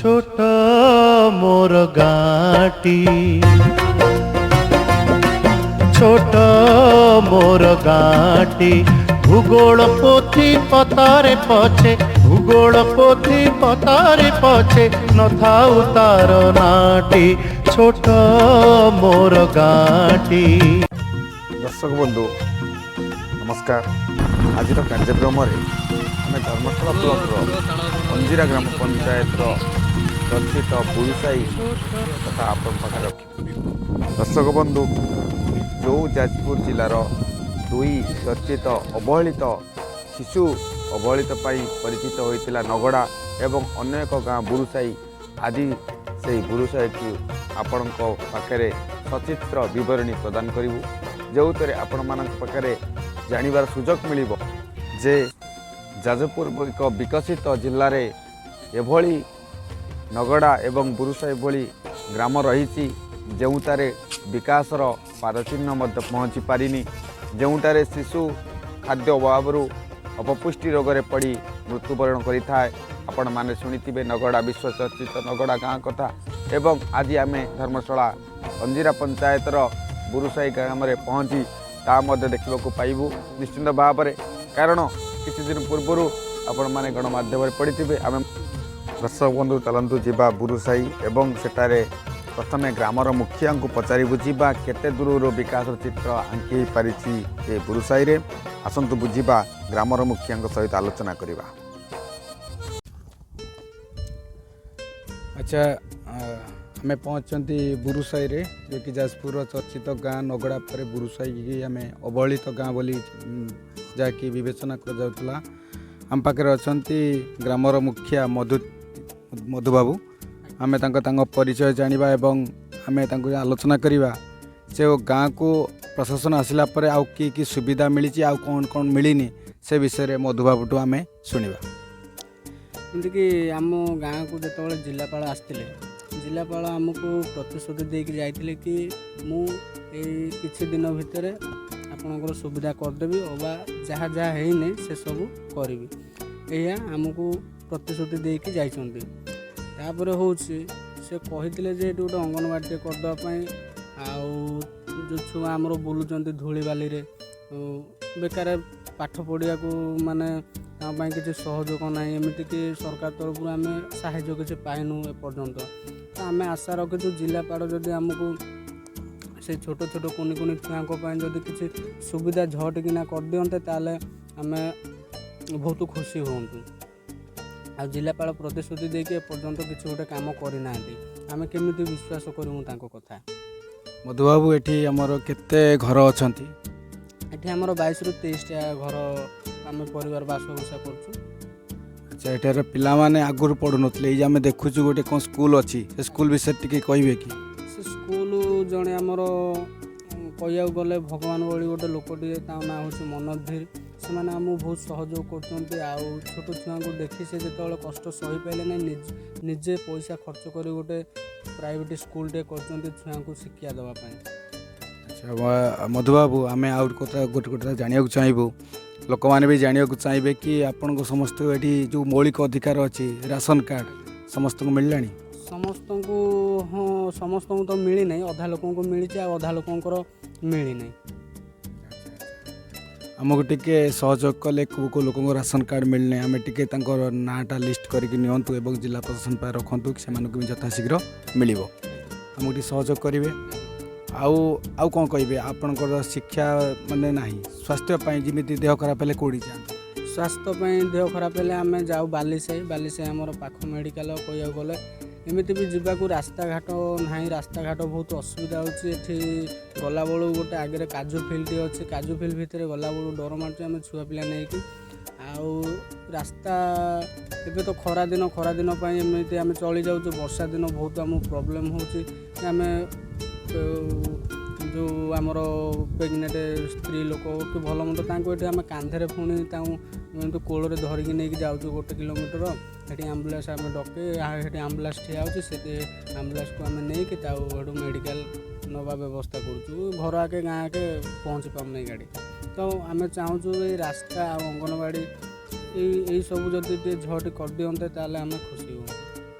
ଛୋଟ ମୋର ଗାଁଟି, ଛୋଟ ମୋର ଗାଁଟି। ଭୂଗୋଳ ପୋଥି ପତାରେ ପଛେ, ଭୂଗୋଳ ପୋଥି ପତାରେ ପଛେ ନଥାଉ ତାର ନାଁଟି। ଛୋଟ ମୋର ଗାଁଟି। ଦର୍ଶକ ବନ୍ଧୁ, ନମସ୍କାର। ଆଜିର କାର୍ଯ୍ୟକ୍ରମରେ ଆମେ ଧର୍ମଶାଳା ବ୍ଲକର ଅଞ୍ଜିରା ଗ୍ରାମ ପଞ୍ଚାୟତର ଚର୍ଚ୍ଚିତ ବୁରୁସାହି କଥା ଆପଣଙ୍କ ପାଖରେ ରଖିବୁ। ଦର୍ଶକ ବନ୍ଧୁ, ଯେଉଁ ଯାଜପୁର ଜିଲ୍ଲାର ଦୁଇ ଚର୍ଚ୍ଚିତ ଅବହେଳିତ ଶିଶୁ ଅବହେଳିତ ପାଇଁ ପରିଚିତ ହୋଇଥିଲା ନଗଡ଼ା ଏବଂ ଅନ୍ୟ ଏକ ଗାଁ ବୁରୁସାହି, ଆଜି ସେହି ବୁରୁସାହିକୁ ଆପଣଙ୍କ ପାଖରେ ସଚିତ୍ର ବିବରଣୀ ପ୍ରଦାନ କରିବୁ, ଯେଉଁଥିରେ ଆପଣମାନଙ୍କ ପାଖରେ ଜାଣିବାର ସୁଯୋଗ ମିଳିବ ଯେ ଯାଜପୁର ଏକ ବିକଶିତ ଜିଲ୍ଲାରେ ଏଭଳି ନଗଡ଼ା ଏବଂ ବୁରୁସାହି ଭଳି ଗ୍ରାମ ରହିଛି, ଯେଉଁଟାରେ ବିକାଶର ପାଦଚିହ୍ନ ମଧ୍ୟ ପହଞ୍ଚି ପାରିନି, ଯେଉଁଟାରେ ଶିଶୁ ଖାଦ୍ୟ ଅଭାବରୁ ଅପପୁଷ୍ଟି ରୋଗରେ ପଡ଼ି ମୃତ୍ୟୁବରଣ କରିଥାଏ। ଆପଣମାନେ ଶୁଣିଥିବେ ନଗଡ଼ା, ବିଶ୍ୱ ଚର୍ଚ୍ଚିତ ନଗଡ଼ା ଗାଁ କଥା। ଏବଂ ଆଜି ଆମେ ଧର୍ମଶାଳା ଅଞ୍ଜିରା ପଞ୍ଚାୟତର ବୁରୁସାହି ଗ୍ରାମରେ ପହଞ୍ଚି ତାହା ମଧ୍ୟ ଦେଖିବାକୁ ପାଇବୁ ନିଶ୍ଚିନ୍ତ ଭାବରେ, କାରଣ କିଛି ଦିନ ପୂର୍ବରୁ ଆପଣମାନେ ଗଣମାଧ୍ୟମରେ ପଢ଼ିଥିବେ। ଆମେ ଦର୍ଶକ ବନ୍ଧୁ, ଚାଲନ୍ତୁ ଯିବା ବୁରୁସାହି ଏବଂ ସେଠାରେ ପ୍ରଥମେ ଗ୍ରାମର ମୁଖିଆଙ୍କୁ ପଚାରି ବୁଝିବା କେତେ ଦୂରରୁ ବିକାଶର ଚିତ୍ର ଆଙ୍କି ହୋଇପାରିଛି ଏ ବୁରୁସାହିରେ। ଆସନ୍ତୁ ବୁଝିବା, ଗ୍ରାମର ମୁଖିଆଙ୍କ ସହିତ ଆଲୋଚନା କରିବା। ଆଚ୍ଛା, ଆମେ ପହଞ୍ଚିଛନ୍ତି ବୁରୁସାହିରେ, ଯିଏକି ଯାଜପୁରର ଚର୍ଚ୍ଚିତ ଗାଁ ନଗଡ଼ା ପରେ ବୁରୁସାହିକି ଆମେ ଅବହେଳିତ ଗାଁ ବୋଲି ଯାହାକି ବିବେଚନା କରାଯାଉଥିଲା। ଆମ ପାଖରେ ଅଛନ୍ତି ଗ୍ରାମର ମୁଖିଆ ମଧୁବାବୁ। ଆମେ ତାଙ୍କ ତାଙ୍କ ପରିଚୟ ଜାଣିବା ଏବଂ ଆମେ ତାଙ୍କୁ ଆଲୋଚନା କରିବା ସେ ଗାଁକୁ ପ୍ରଶାସନ ଆସିଲା ପରେ ଆଉ କି କି ସୁବିଧା ମିଳିଛି, ଆଉ କ'ଣ କ'ଣ ମିଳିନି, ସେ ବିଷୟରେ ମଧୁବାବୁଠୁ ଆମେ ଶୁଣିବା। ଏମିତିକି ଆମ ଗାଁକୁ ଯେତେବେଳେ ଜିଲ୍ଲାପାଳ ଆସିଥିଲେ, ଜିଲ୍ଲାପାଳ ଆମକୁ ପ୍ରତିଶ୍ରୁତି ଦେଇକି ଯାଇଥିଲେ କି ମୁଁ ଏଇ କିଛି ଦିନ ଭିତରେ ଆପଣଙ୍କର ସୁବିଧା କରିଦେବି ଅବା ଯାହା ଯାହା ହେଇନି ସେସବୁ କରିବି। ଏଇଆ ଆମକୁ ପ୍ରତିଶ୍ରୁତି ଦେଇକି ଯାଇଛନ୍ତି। ତାପରେ ହେଉଛି ସେ କହିଥିଲେ ଯେ ଏଠି ଗୋଟେ ଅଙ୍ଗନବାଡ଼ିଟେ କରିଦେବା ପାଇଁ। ଆଉ ଯେଉଁ ଛୁଆ ଆମର ବୁଲୁଛନ୍ତି ଧୂଳି ବାଲିରେ ବେକାର ପାଠ ପଢ଼ିବାକୁ, ମାନେ ତାଙ୍କ ପାଇଁ କିଛି ସହଯୋଗ ନାହିଁ। ଏମିତିକି ସରକାର ତରଫରୁ ଆମେ ସାହାଯ୍ୟ କିଛି ପାଇନୁ ଏପର୍ଯ୍ୟନ୍ତ। ତ ଆମେ ଆଶା ରଖିଛୁ, ଜିଲ୍ଲାପାଳ ଯଦି ଆମକୁ ସେଇ ଛୋଟ ଛୋଟ କୁନି କୁନି ଛୁଆଙ୍କ ପାଇଁ ଯଦି କିଛି ସୁବିଧା ଝଟକିନା କରିଦିଅନ୍ତେ, ତାହେଲେ ଆମେ ବହୁତ ଖୁସି ହୁଅନ୍ତୁ। ଆଉ ଜିଲ୍ଲାପାଳ ପ୍ରତିଶ୍ରୁତି ଦେଇକି ଏପର୍ଯ୍ୟନ୍ତ କିଛି ଗୋଟେ କାମ କରିନାହାନ୍ତି। ଆମେ କେମିତି ବିଶ୍ୱାସ କରିବୁ ତାଙ୍କ କଥା? ମଧୁବାବୁ, ଏଠି ଆମର କେତେ ଘର ଅଛନ୍ତି? ଏଠି ଆମର 22ରୁ 23ଟା ଘର ଆମେ ପରିବାର ବାସଭୂଷା କରୁଛୁ। ଆଚ୍ଛା, ଏଠାରେ ପିଲାମାନେ ଆଗରୁ ପଢ଼ୁନଥିଲେ। ଏଇ ଯେ ଆମେ ଦେଖୁଛୁ ଗୋଟେ କ'ଣ ସ୍କୁଲ ଅଛି, ସେ ସ୍କୁଲ ବିଷୟରେ ଟିକେ କହିବେ କି? ସେ ସ୍କୁଲ ଜଣେ ଆମର କହିବାକୁ ଗଲେ ଭଗବାନ ଭଳି ଗୋଟେ ଲୋକଟିଏ, ତା ନାଁ ହେଉଛି ମନୋଜ ଧୀର। ସେମାନେ ଆମକୁ ବହୁତ ସହଯୋଗ କରୁଛନ୍ତି। ଆଉ ଛୋଟ ଛୁଆଙ୍କୁ ଦେଖି ସେ ଯେତେବେଳେ କଷ୍ଟ ସହିପାରିଲେ ନାହିଁ, ନିଜେ ପଇସା ଖର୍ଚ୍ଚ କରି ଗୋଟେ ପ୍ରାଇଭେଟ୍ ସ୍କୁଲଟେ କରୁଛନ୍ତି ଛୁଆଙ୍କୁ ଶିକ୍ଷା ଦେବା ପାଇଁ। ଆଚ୍ଛା ମଧୁବାବୁ, ଆମେ ଆଉ ଗୋଟେ କଥା ଜାଣିବାକୁ ଚାହିଁବୁ, ଲୋକମାନେ ବି ଜାଣିବାକୁ ଚାହିଁବେ କି ଆପଣଙ୍କ ସମସ୍ତଙ୍କୁ ଏଠି ଯେଉଁ ମୌଳିକ ଅଧିକାର ଅଛି, ରାସନ କାର୍ଡ଼ ସମସ୍ତଙ୍କୁ ମିଳିଲାଣି? ସମସ୍ତଙ୍କୁ, ହଁ, ସମସ୍ତଙ୍କୁ ତ ମିଳିନାହିଁ। ଅଧା ଲୋକଙ୍କୁ ମିଳିଛି ଆଉ ଅଧା ଲୋକଙ୍କର ମିଳିନାହିଁ। ଆମକୁ ଟିକେ ସହଯୋଗ କଲେ କେଉଁ କେଉଁ ଲୋକଙ୍କ ରାସନ କାର୍ଡ଼ ମିଳିନାହିଁ, ଆମେ ଟିକେ ତାଙ୍କର ନାଁଟା ଲିଷ୍ଟ କରିକି ନିଅନ୍ତୁ ଏବଂ ଜିଲ୍ଲା ପ୍ରଶାସନ ପାଖରେ ରଖନ୍ତୁ କି ସେମାନଙ୍କୁ ବି ଯଥାଶୀଘ୍ର ମିଳିବ। ଆମକୁ ଟିକେ ସହଯୋଗ କରିବେ। ଆଉ ଆଉ କ'ଣ କହିବେ? ଆପଣଙ୍କର ଶିକ୍ଷା ମାନେ ନାହିଁ, ସ୍ୱାସ୍ଥ୍ୟ ପାଇଁ ଯେମିତି ଦେହ ଖରାପ ହେଲେ କେଉଁଠି ଯାଆନ୍ତି? ସ୍ୱାସ୍ଥ୍ୟ ପାଇଁ ଦେହ ଖରାପ ହେଲେ ଆମେ ଯାଉ ବାଲିସାହି। ବାଲିସାହି ଆମର ପାଖ ମେଡ଼ିକାଲ କହିବାକୁ ଗଲେ। ଏମିତି ବି ଯିବାକୁ ରାସ୍ତାଘାଟ ନାହିଁ, ରାସ୍ତାଘାଟ ବହୁତ ଅସୁବିଧା ହେଉଛି। ଏଠି ଗଲାବେଳକୁ ଗୋଟେ ଆଗରେ କାଜୁ ଫିଲ୍ଡ ଅଛି, କାଜୁ ଫିଲ୍ଡ ଭିତରେ ଗଲାବେଳକୁ ଡର ମାଡ଼ୁଛି ଆମେ ଛୁଆ ପିଲା ନେଇକି। ଆଉ ରାସ୍ତା ଏବେ ତ ଖରା ଦିନ, ଖରା ଦିନ ପାଇଁ ଏମିତି ଆମେ ଚଳି ଯାଉଛୁ। ବର୍ଷା ଦିନ ବହୁତ ଆମକୁ ପ୍ରୋବ୍ଲେମ୍ ହେଉଛି। ଆମେ ଯେଉଁ ଆମର ପ୍ରେଗନେଣ୍ଟ ସ୍ତ୍ରୀ ଲୋକ କି ଭଲ ମନ୍ଦ, ତାଙ୍କୁ ଏଠି ଆମେ କାନ୍ଧରେ ପୁଣି ତାଙ୍କୁ ଏମିତି କୋଳରେ ଧରିକି ନେଇକି ଯାଉଛୁ 1 କିଲୋମିଟର। ସେଠି ଆମ୍ବୁଲାନ୍ସ ଆମେ ଡକେଇ, ସେଠି ଆମ୍ବୁଲାନ୍ସ ଠିଆ ହେଉଛି, ସେଠି ଆମ୍ବୁଲାନ୍ସକୁ ଆମେ ନେଇକି ତାକୁ ସେଠୁ ମେଡ଼ିକାଲ ନେବା ବ୍ୟବସ୍ଥା କରୁଛୁ। ଘର ଆଗେ, ଗାଁ ଆଗେ ପହଞ୍ଚି ପାରୁନାହିଁ ଗାଡ଼ି। ତ ଆମେ ଚାହୁଁଛୁ ଏଇ ରାସ୍ତା ଆଉ ଅଙ୍ଗନବାଡ଼ି ଏଇ ଏଇସବୁ ଯଦି ଟିକେ ଝଟି କରିଦିଅନ୍ତେ, ତାହେଲେ ଆମେ ଖୁସି ହୁଅନ୍ତୁ।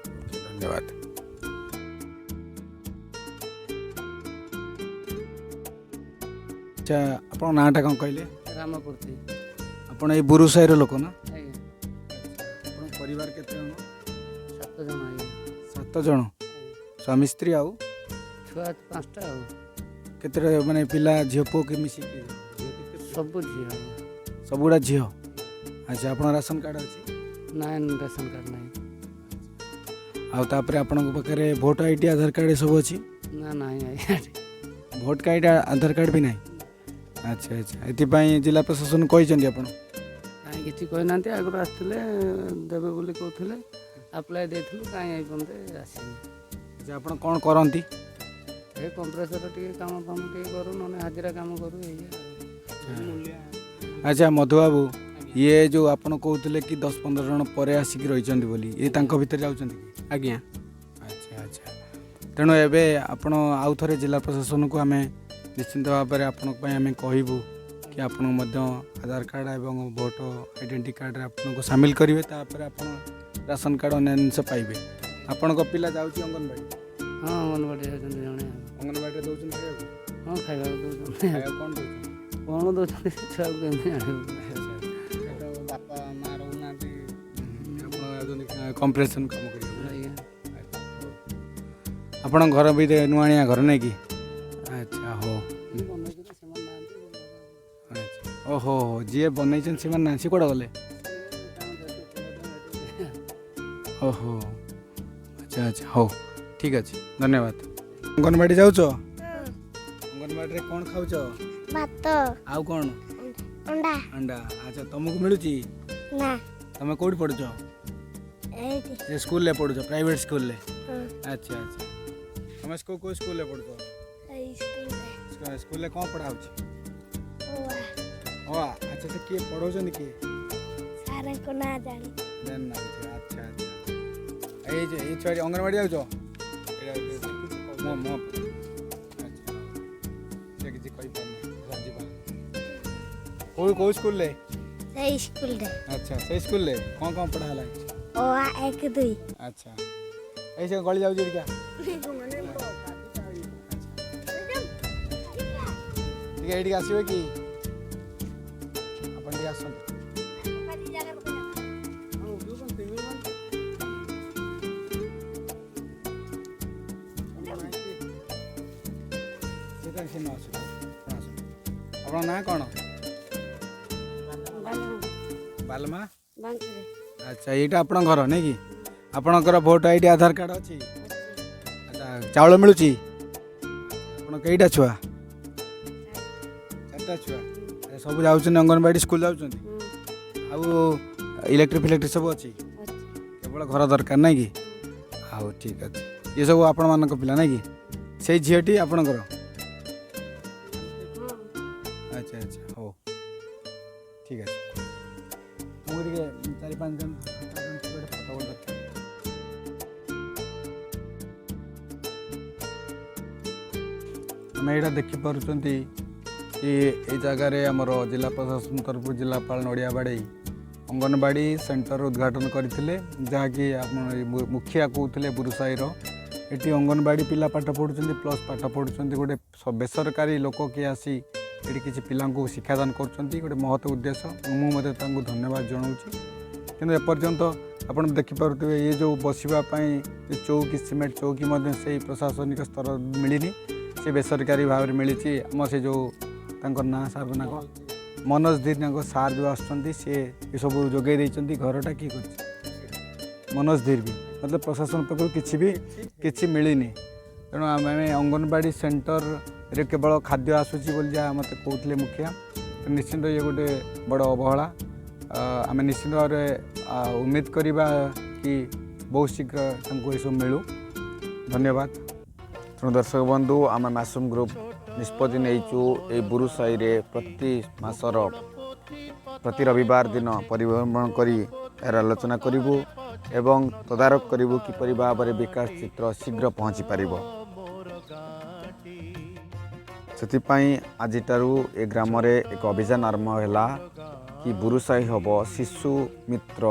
ଧନ୍ୟବାଦ। ଧନ୍ୟବାଦ। ଆଚ୍ଛା, ଆପଣଙ୍କ ନାଁଟା କ'ଣ କହିଲେ? ରାମମୂର୍ତ୍ତି। ଆପଣ ଏଇ ବୁରୁସାହିର ଲୋକ ନା? ଆଜ୍ଞା। ଆପଣଙ୍କ ପରିବାର କେତେ ଜଣ? ସାତ ଜଣ ଆଜ୍ଞା। ସାତ ଜଣ, ସ୍ୱାମୀ ସ୍ତ୍ରୀ ଆଉ? ଛୁଆ 5ଟା ଆଉ। କେତେଟା ମାନେ ପିଲା, ଝିଅ ପୁଅ କି ମିଶିକି? ଝିଅ କେତେ? ସବୁ ଝିଅ ଆଜ୍ଞା। ସବୁଗୁଡ଼ା ଝିଅ। ଆଚ୍ଛା, ଆପଣଙ୍କ ରାସନ କାର୍ଡ଼ ଅଛି? ନାଇଁ, ରାସନ କାର୍ଡ଼ ନାହିଁ। ଆଉ ତାପରେ ଆପଣଙ୍କ ପାଖରେ ଭୋଟ ଆଇଡି, ଆଧାର କାର୍ଡ଼ ଏସବୁ ଅଛି? ନା, ନାହିଁ ଆଜ୍ଞା। ଭୋଟ କାର୍ଡ଼, ଆଧାର କାର୍ଡ଼ ବି ନାହିଁ। ଆଚ୍ଛା, ଏଥିପାଇଁ ଜିଲ୍ଲା ପ୍ରଶାସନ କହିଛନ୍ତି ଆପଣ? କାହିଁ କିଛି କହିନାହାନ୍ତି। ଆଗରୁ ଆସିଥିଲେ, ଦେବେ ବୋଲି କହୁଥିଲେ। ଆପ୍ଲାଏ ଦେଇଥିଲୁ, କାହିଁ ଏପର୍ଯ୍ୟନ୍ତ ଆସିନି। ଆଚ୍ଛା, ଆପଣ କ'ଣ କରନ୍ତି? ଏ କମ୍ପ୍ରେସର ଟିକେ କାମ ଫାମ ଟିକେ କରୁ, ନହେଲେ ହାଜିରା କାମ କରୁ, ଏଇଆ ଆଉ। ଆଚ୍ଛା ମଧୁବାବୁ, ଇଏ ଯେଉଁ ଆପଣ କହୁଥିଲେ କି 10-15 ଜଣ ପରେ ଆସିକି ରହିଛନ୍ତି ବୋଲି, ଇଏ ତାଙ୍କ ଭିତରେ ଯାଉଛନ୍ତି କି? ଆଜ୍ଞା। ଆଚ୍ଛା, ତେଣୁ ଏବେ ଆପଣ ଆଉ ଥରେ ଜିଲ୍ଲା ପ୍ରଶାସନକୁ ଆମେ ନିଶ୍ଚିନ୍ତ ଭାବରେ ଆପଣଙ୍କ ପାଇଁ ଆମେ କହିବୁ କି ଆପଣଙ୍କୁ ମଧ୍ୟ ଆଧାର କାର୍ଡ଼ ଏବଂ ଭୋଟ ଆଇଡେଣ୍ଟି କାର୍ଡ଼ରେ ଆପଣଙ୍କୁ ସାମିଲ କରିବେ। ତାପରେ ଆପଣ ରାସନ କାର୍ଡ଼, ଅନ୍ୟାନ୍ୟ ଜିନିଷ ପାଇବେ। ଆପଣଙ୍କ ପିଲା ଯାଉଛି ଅଙ୍ଗନବାଡ଼ି? ହଁ, ଅଙ୍ଗନବାଡ଼ି ଯାଉଛନ୍ତି ଜଣେ ଆଉ। ଅଙ୍ଗନବାଡ଼ିରେ ଦେଉଛନ୍ତି ଖାଇବାକୁ? ହଁ, ଖାଇବାକୁ ଦେଉଛନ୍ତି। ଖାଇବାକୁ କ'ଣ ଦେଉଛନ୍ତି? କ'ଣ ଦେଉଛନ୍ତି ସେ ଛୁଆକୁ କେମିତି ଜାଣିବୁ? ବାପା ମା ରହୁନାହାନ୍ତି। ଆପଣ ଯାଉଛନ୍ତି କମ୍ପ୍ରେସନ୍ କାମ କରିବାକୁ? ଆଜ୍ଞା। ଆପଣଙ୍କ ଘର ବି ନୂଆଣିଆ ଘର ନାଇଁ କି? ଆଚ୍ଛା, ହଉ। ବନେଇଛନ୍ତି, ସେମାନେ ନାହାନ୍ତି। ଆଚ୍ଛା, ଓହୋ ହୋ, ଯିଏ ବନେଇଛନ୍ତି ସେମାନେ ନାହାନ୍ତି, ସେ କୁଆଡ଼େ ଗଲେ? ଓହୋ, ଆଚ୍ଛା, ହଉ, ଠିକ୍ ଅଛି, ଧନ୍ୟବାଦ। ଅଙ୍ଗନବାଡ଼ି ଯାଉଛ? ଅଙ୍ଗନବାଡ଼ିରେ କ'ଣ ଖାଉଛ? ଭାତ। ଆଉ କ'ଣ? ଅଣ୍ଡା। ଅଣ୍ଡା। ଆଚ୍ଛା, ତମକୁ ମିଳୁଛି? ନା। ତମେ କେଉଁଠି ପଢ଼ୁଛ? ଏଇଠି। ଏ ସ୍କୁଲରେ ପଢ଼ୁଛ, ପ୍ରାଇଭେଟ୍ ସ୍କୁଲରେ? ହଁ। ଆଚ୍ଛା, ତମେ କେଉଁ କେଉଁ ସ୍କୁଲରେ ପଢ଼ୁଛ? ଏଇ ସ୍କୁଲରେ। ସ୍କୁଲରେ କ'ଣ ପଢ଼ା ହେଉଛି? ଓ ଆ। ଓ ଆ। ଆଚ୍ଛା, ସେ କିଏ ପଢ଼ଉଛନ୍ତି କିଏ? ସାରଙ୍କ ନାଁ ଜାଣି ଜାଣିନାହାନ୍ତି। ଆଚ୍ଛା, ଏଇ ଯେ ଏଇ ଛୁଆଟି ଅଙ୍ଗନବାଡ଼ି ଯାଉଛ? ଏଇଟା ମୋ ମୋ ଆଚ୍ଛା, ସେ କିଛି କହିପାରୁନି। ଯିବା କେଉଁ କେଉଁ ସ୍କୁଲରେ? ସେଇ ସ୍କୁଲରେ। ଆଚ୍ଛା, ସେଇ ସ୍କୁଲରେ କ'ଣ କ'ଣ ପଢ଼ା ହେଲା? ଓ ଆ, 1 2। ଆଚ୍ଛା, ଏଇ ସେ ଗଳି ଯାଉଛି ଟିକେ ଟିକେ, ଏଇଠିକି ଆସିବେ କି ଆପଣ? ଟିକେ ଆସନ୍ତୁ। ସେ ନ ଆସନ୍ତୁ, ଆପଣ ଆସନ୍ତୁ। ଆପଣଙ୍କ ନାଁ କ'ଣ? ବାଲମା। ଆଚ୍ଛା, ଏଇଟା ଆପଣଙ୍କ ଘର ନାଇଁ କି? ଆପଣଙ୍କର ଭୋଟ ଆଇଡି, ଆଧାର କାର୍ଡ଼ ଅଛି? ଆଚ୍ଛା, ଚାଉଳ ମିଳୁଛି? ଆପଣ କେଇଟା ଛୁଆ? ଚାରିଟା ଛୁଆ। ଆଚ୍ଛା, ସବୁ ଯାଉଛନ୍ତି ଅଙ୍ଗନବାଡ଼ି ସ୍କୁଲ ଯାଉଛନ୍ତି? ଆଉ ଇଲେକ୍ଟ୍ରି ଫିଲେକ୍ଟ୍ରି ସବୁ ଅଛି? କେବଳ ଘର ଦରକାର ନାଇଁ କି? ହଉ, ଠିକ୍ ଅଛି। ଇଏ ସବୁ ଆପଣମାନଙ୍କ ପିଲା ନାଇଁ କି? ସେଇ ଝିଅଟି ଆପଣଙ୍କର? ଆଚ୍ଛା, ହଉ, ଠିକ୍ ଅଛି। ମୁଁ ଟିକେ 4-5 ଜଣ 7 ଜଣ ଗୋଟେ ଫଟୋ ଗୋଟେ ଦରକାର। ଆମେ ଏଇଟା ଦେଖିପାରୁଛନ୍ତି କି ଏଇ ଜାଗାରେ ଆମର ଜିଲ୍ଲା ପ୍ରଶାସନ ତରଫରୁ ଜିଲ୍ଲାପାଳ ନଡ଼ିଆ ବାଡ଼େଇ ଅଙ୍ଗନବାଡ଼ି ସେଣ୍ଟର ଉଦ୍ଘାଟନ କରିଥିଲେ, ଯାହାକି ଆପଣ ଏଇ ମୁଖିଆ କହୁଥିଲେ ବୁରୁସାହିର। ଏଠି ଅଙ୍ଗନବାଡ଼ି ପିଲା ପାଠ ପଢ଼ୁଛନ୍ତି, ପ୍ଲସ୍ ପାଠ ପଢ଼ୁଛନ୍ତି ଗୋଟେ ବେସରକାରୀ ଲୋକ କିଏ ଆସି ଏଠି କିଛି ପିଲାଙ୍କୁ ଶିକ୍ଷାଦାନ କରୁଛନ୍ତି। ଗୋଟେ ମହତ ଉଦ୍ଦେଶ୍ୟ, ମୁଁ ମଧ୍ୟ ତାଙ୍କୁ ଧନ୍ୟବାଦ ଜଣାଉଛି। କିନ୍ତୁ ଏପର୍ଯ୍ୟନ୍ତ ଆପଣ ଦେଖିପାରୁଥିବେ, ଇଏ ଯେଉଁ ବସିବା ପାଇଁ ଏ ଚୌକି, ସିମେଣ୍ଟ ଚୌକି ମଧ୍ୟ ସେଇ ପ୍ରଶାସନିକ ସ୍ତର ମିଳିନି, ସେ ବେସରକାରୀ ଭାବରେ ମିଳିଛି। ଆମ ସେ ଯେଉଁ ତାଙ୍କ ନାଁ, ସାର୍ଙ୍କ ନାଁ କ'ଣ? ମନୋଜ ଧୀର। ତାଙ୍କ ସାର୍ ଯେଉଁ ଆସୁଛନ୍ତି, ସିଏ ଏସବୁ ଯୋଗାଇ ଦେଇଛନ୍ତି। ଘରଟା କିଏ କରିଛି? ମନୋଜ ଧୀର ବି। ମତଲବ ପ୍ରଶାସନ ପାଖରୁ କିଛି ବି କିଛି ମିଳିନି। ତେଣୁ ଆମେ ଅଙ୍ଗନବାଡ଼ି ସେଣ୍ଟରରେ କେବଳ ଖାଦ୍ୟ ଆସୁଛି ବୋଲି ଯାହା ମୋତେ କହୁଥିଲେ ମୁଖିଆ। ତ ନିଶ୍ଚିନ୍ତ ଇଏ ଗୋଟେ ବଡ଼ ଅବହେଳା। ଆମେ ନିଶ୍ଚିନ୍ତ ଭାବରେ ଉମ୍ମିଦ କରିବା କି ବହୁତ ଶୀଘ୍ର ତାଙ୍କୁ ଏସବୁ ମିଳୁ। ଧନ୍ୟବାଦ। ତେଣୁ ଦର୍ଶକ ବନ୍ଧୁ, ଆମେ ମାସୁମ ଗ୍ରୁପ୍ ନିଷ୍ପତ୍ତି ନେଇଛୁ, ଏଇ ବୁରୁସାହିରେ ପ୍ରତି ମାସର ପ୍ରତି ରବିବାର ଦିନ ପରିଭ୍ରମଣ କରି ଏହାର ଆଲୋଚନା କରିବୁ ଏବଂ ତଦାରଖ କରିବୁ କିପରି ଭାବରେ ବିକାଶ ଚିତ୍ର ଶୀଘ୍ର ପହଞ୍ଚି ପାରିବ। ସେଥିପାଇଁ ଆଜିଠାରୁ ଏ ଗ୍ରାମରେ ଏକ ଅଭିଯାନ ଆରମ୍ଭ ହେଲା କି ବୁରୁସାହି ହେବ ଶିଶୁ ମିତ୍ର।